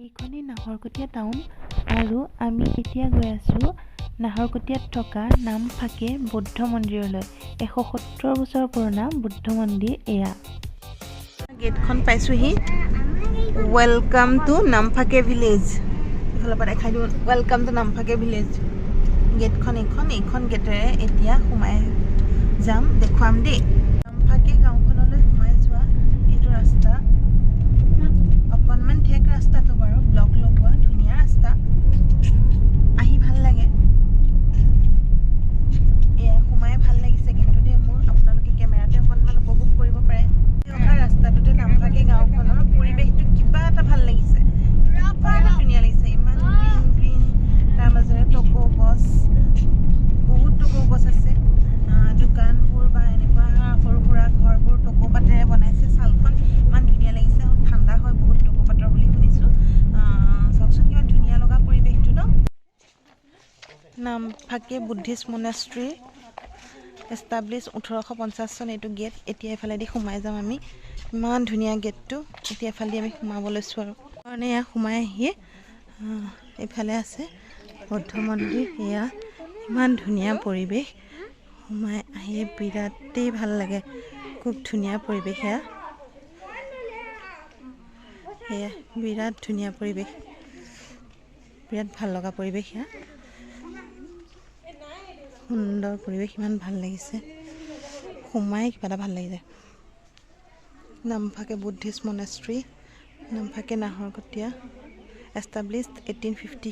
এইখনেই নাহৰকটীয়া টাউন আৰু আমি এতিয়া গৈ আছোঁ নাহৰকটীয়াত থকা নামফাকে বৌদ্ধ মন্দিৰলৈ। 170 বছৰ পুৰণা বৌদ্ধ মন্দিৰ এয়া। গেটখন পাইছোঁহি। Welcome to Namphake village. এইফালৰ পৰা দেখাই দিওঁ, welcome to Namphake village. গেটখন এইখন গেটেৰে এতিয়া সোমাই যাম, দেখুৱাম দেই। নামফাকে গাঁওখনলৈ সোমাই যোৱা এইটো ৰাস্তা, অকণমান ঠেক ৰাস্তাটো বাৰু, ব্লক লগোৱা ধুনীয়া ৰাস্তা, আহি ভাল লাগে। এয়া সোমাই ভাল লাগিছে কিন্তু দেই মোৰ। আপোনালোকে কেমেৰাতে অকণমান উপভোগ কৰিব পাৰে। অহা ৰাস্তাটোতে নামফাকে গাঁওখনৰ পৰিৱেশটো কিবা এটা ভাল লাগিছে, কিবা এটা ধুনীয়া লাগিছে। ইমান গ্ৰীণ গ্ৰীণ, তাৰ মাজেৰে টকৌ গছ, বহুত টকৌ গছ আছে। দোকানবোৰ বা এনেকুৱা সৰু সুৰা ঘৰবোৰ টকৌ পাতেৰে বনাইছে। ছালখন ইমান ধুনীয়া লাগিছে, ঠাণ্ডা হয় বহুত টকৌ পাতৰ বুলি শুনিছোঁ। চাওকচোন কিমান ধুনীয়া লগা পৰিৱেশটো ন। নামফাকে বুদ্ধিষ্ট মনেষ্ট্ৰী এষ্টাব্লিছ 1850 চন। এইটো গেট, এতিয়া এইফালেদি সোমাই যাম আমি। ইমান ধুনীয়া গেটটো, এতিয়া এফালেদি আমি সোমাব লৈছোঁ আৰু কাৰণে এয়া সোমাই আহিয়ে এইফালে আছে বৌদ্ধ মন্দিৰ। এয়া ইমান ধুনীয়া পৰিৱেশ, সোমাই আহিয়ে বিৰাটেই ভাল লাগে, খুব ধুনীয়া পৰিৱেশ এয়া। এয়া বিৰাট ধুনীয়া পৰিৱেশ, বিৰাট ভাল লগা পৰিৱেশ এয়া, সুন্দৰ পৰিৱেশ, ইমান ভাল লাগিছে, সোমাই কিবা এটা ভাল লাগি যায়। Namphake Buddhist monastery, Namphake Naharkatia, establish 1850।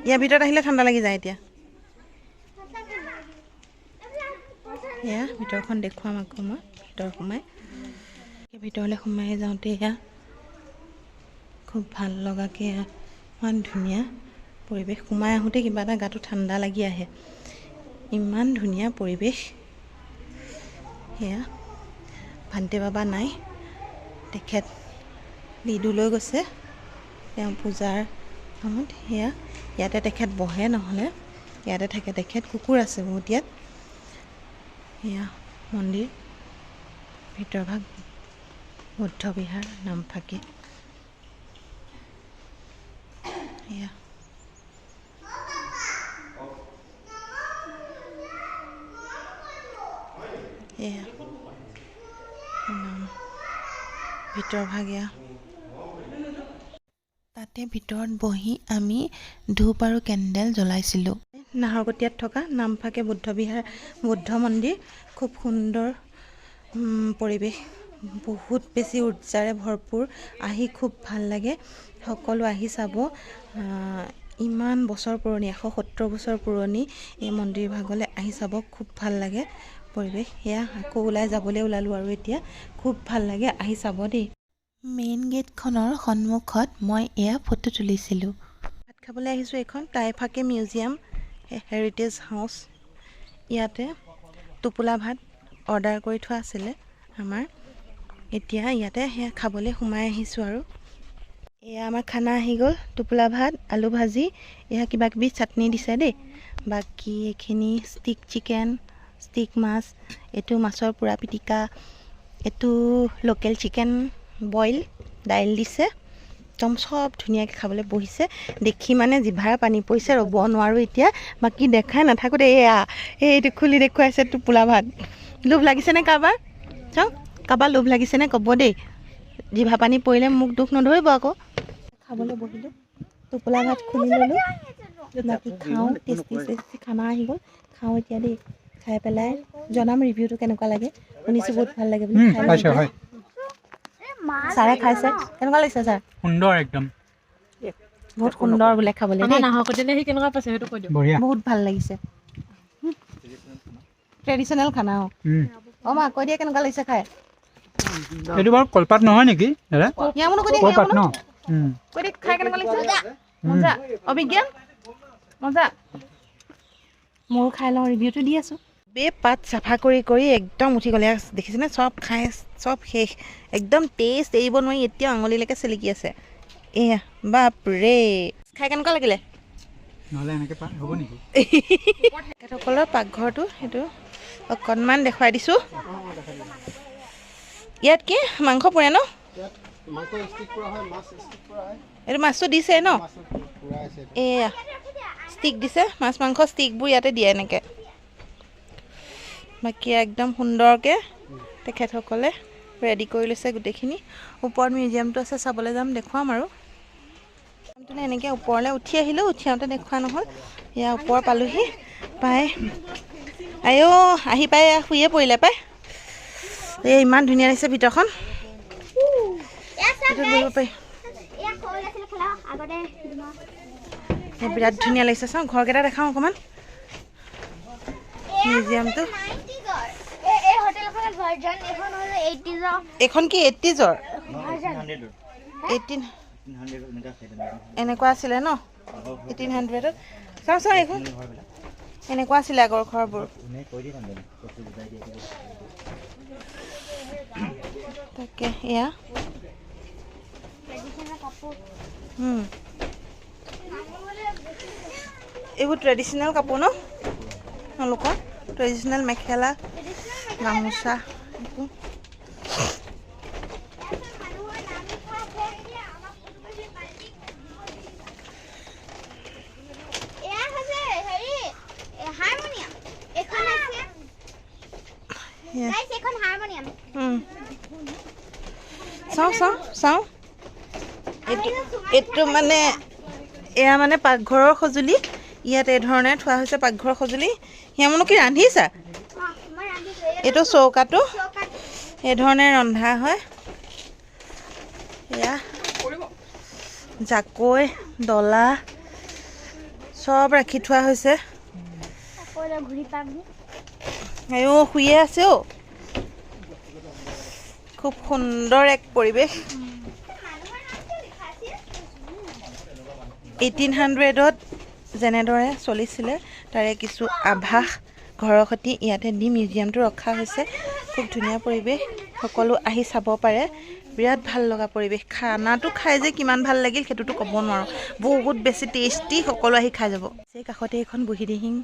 ইয়াৰ ভিতৰত আহিলে ঠাণ্ডা লাগি যায় এতিয়া। এয়া ভিতৰখন দেখুৱাম আকৌ মই ভিতৰ সোমাই। ভিতৰলৈ সোমাই যাওঁতে এয়া খুব ভাল লগাকৈ ইমান ধুনীয়া পৰিৱেশ। সোমাই আহোঁতে কিবা এটা গাটো ঠাণ্ডা লাগি আহে, ইমান ধুনীয়া পৰিৱেশ। সেয়া ভান্তে বাবা নাই, তেখেত লিডুলৈ গৈছে তেওঁ পূজাৰ কামত। সেয়া ইয়াতে তেখেত বহে, নহ'লে ইয়াতে থাকে তেখেত। কুকুৰ আছে বহুত ইয়াত। এয়া মন্দিৰ ভিতৰভাগ, বৌদ্ধ বিহাৰ নামফাকে। এয়া এয়া ভিতৰভাগ। এয়া তাতে ভিতৰত বহি আমি ধূপ আৰু কেণ্ডেল জ্বলাইছিলোঁ। নাহৰকটীয়াত থকা নামফাকে বৌদ্ধ বিহাৰ বৌদ্ধ মন্দিৰ, খুব সুন্দৰ পৰিৱেশ, বহুত বেছি উৰ্জাৰে ভৰপূৰ, আহি খুব ভাল লাগে। সকলো আহি চাব। ইমান বছৰ পুৰণি, 170 বছৰ পুৰণি এই মন্দিৰ ভাগলৈ আহি চাব, খুব ভাল লাগে পৰিৱেশ। সেয়া আকৌ ওলাই যাবলৈ ওলালোঁ আৰু এতিয়া, খুব ভাল লাগে, আহি চাব দেই। মেইন গেটখনৰ সন্মুখত মই এয়া ফটো তুলিছিলোঁ। ভাত খাবলৈ আহিছোঁ এইখন টাইফাকে মিউজিয়াম হেৰিটেজ হাউচ। ইয়াতে টোপোলা ভাত অৰ্ডাৰ কৰি থোৱা আছিলে আমাৰ, এতিয়া ইয়াতে সেয়া খাবলৈ সোমাই আহিছোঁ আৰু। এয়া আমাৰ খানা আহি গ'ল, টোপোলা ভাত, আলু ভাজি, এয়া কিবা কিবি চাটনি দিছে দেই। বাকী এইখিনি ষ্টিক চিকেন, ষ্টিক মাছ, এইটো মাছৰ পোৰা পিটিকা, এইটো লোকেল চিকেন বইল, দাইল দিছে। একদম চব ধুনীয়াকৈ খাবলৈ বহিছে, দেখি মানে জিভাৰ পানী পৰিছে, ৰ'ব নোৱাৰোঁ এতিয়া। বাকী দেখাই নাথাকোঁ দেই। এয়া এইটো খুলি দেখুৱাইছে টোপোলা ভাত। লোভ লাগিছেনে কাৰোবাৰ? চাওঁ কাৰোবাৰ লোভ লাগিছেনে ক'ব দেই। জিভা পানী পৰিলে মোক দুখ নধৰিব আকৌ। খাবলৈ বহিলোঁ, টোপোলা ভাত খুলি ল'লোঁ, বাকী খাওঁ। টেষ্টি টেষ্টি খানা আহি গ'ল, খাওঁ এতিয়া দেই। খাই পেলাই জনাম ৰিভিউটো কেনেকুৱা লাগে। শুনিছোঁ বহুত ভাল লাগে বুলি। খাই ছাৰে খাইছে, কেনেকুৱা লাগিছে ছাৰ? সুন্দৰ একদম, বহুত সুন্দৰ বোলে খাবলৈ। বহুত ভাল লাগিছে, ট্ৰেডিশ্যনেল খানা। অঁ মা কৈ দিয়া কেনেকুৱা লাগিছে খাই? এইটো বাৰু কলপাত নহয় নেকি দাদা? কলপাত ন? কৈ দিয়ে খাই কেনেকুৱা লাগিছে? মজা। অভিজ্ঞান মজা। ময়ো খাই লওঁ, ৰিভিউটো দি আছোঁ। বে পাত চাফা কৰি কৰি একদম উঠি গ'লে, দেখিছেনে? চব খাই চব শেষ, একদম টেষ্ট এৰিব নোৱাৰি, এতিয়াও আঙুলিলৈকে চেলেকি আছে। এয়া বাপৰে, খাই কেনেকুৱা লাগিলে? নহ'লে এনেকৈ হ'ব নেকি? তেখেতসকলৰ পাকঘৰটো সেইটো অকণমান দেখুৱাই দিছোঁ। ইয়াত কি মাংস পোৰে ন? এইটো মাছটো দিছে ন? এয়া ষ্টিক দিছে, মাছ মাংস ষ্টিকবোৰ ইয়াতে দিয়ে এনেকৈ। বাকী একদম সুন্দৰকৈ তেখেতসকলে ৰেডি কৰি লৈছে গোটেইখিনি। ওপৰত মিউজিয়ামটো আছে, চাবলৈ যাম, দেখুৱাম। আৰু এনেকৈ ওপৰলৈ উঠি আহিলোঁ, উঠি আহোঁতে দেখুওৱা নহ'ল। এয়া ওপৰ পালোহি পাই, আইঅ আহি পাই এয়া শুইয়ে পৰিলে পাই। এই ইমান ধুনীয়া লাগিছে ভিতৰখন, ভিতৰত বহিব পাৰি। এই বিৰাট ধুনীয়া লাগিছে। চাওঁ ঘৰকেইটা দেখাওঁ অকণমান, মিউজিয়ামটো। এইখন কি 80জৰ, 18 এনেকুৱা আছিলে ন 1800ত? চাওঁ চাওঁ, এইখন এনেকুৱা আছিলে আগৰ ঘৰবোৰ। তাকে এয়া এইবোৰ ট্ৰেডিশ্যনেল কাপোৰ ন তেওঁলোকৰ, ট্ৰেডিশ্যনেল মেখেলা, গামোচা। চাওঁ চাওঁ চাওঁ, এইটো এইটো মানে এয়া মানে পাকঘৰৰ সঁজুলি, ইয়াত এই ধৰণে থোৱা হৈছে পাকঘৰৰ সঁজুলি। সিয়ামনো কি ৰান্ধিছা? এইটো চৌকাটো এই ধৰণে ৰন্ধা হয়। এয়া জাকৈ, ডলা চব ৰাখি থোৱা হৈছে। আইঅ শুইয়ে আছে অ'। খুব সুন্দৰ এক পৰিৱেশ। 1800ত যেনেদৰে চলিছিলে তাৰে কিছু আভাস ঘৰৰ সৈতে ইয়াতে দি মিউজিয়ামটো ৰখা হৈছে। খুব ধুনীয়া পৰিৱেশ, সকলো আহি চাব পাৰে। বিৰাট ভাল লগা পৰিৱেশ। খানাটো খাই যে কিমান ভাল লাগিল সেইটোতো ক'ব নোৱাৰোঁ, বহুত বেছি টেষ্টি। সকলো আহি খাই যাব। এই কাষতে এইখন বুঢ়ীদিহিং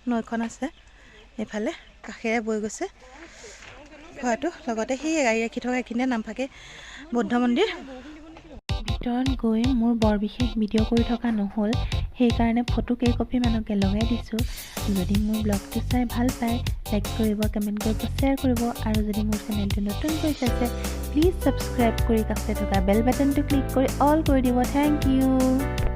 নৈখন আছে, এইফালে কাষেৰে বৈ গৈছে খোৱাটো। লগতে সেই গাড়ী ৰাখি থকা এইখিনিতে নামফাকে বৌদ্ধ মন্দিৰ। ভিতৰত গৈ মোৰ বৰ বিশেষ ভিডিঅ' কৰি থকা নহ'ল, সেইকাৰণে ফটো কেইকপি মানকে লগাই দিছোঁ। যদি মোৰ ব্লগটো চাই ভাল পায়, লাইক কৰিব, কমেণ্ট কৰিব, শ্বেয়াৰ কৰিব। আৰু যদি মোৰ চেনেলটো নতুনকৈ চাইছে, প্লিজ ছাবস্ক্ৰাইব কৰি কাষতে থকা বেল বাটনটো ক্লিক কৰি অল কৰি দিব। Thank you.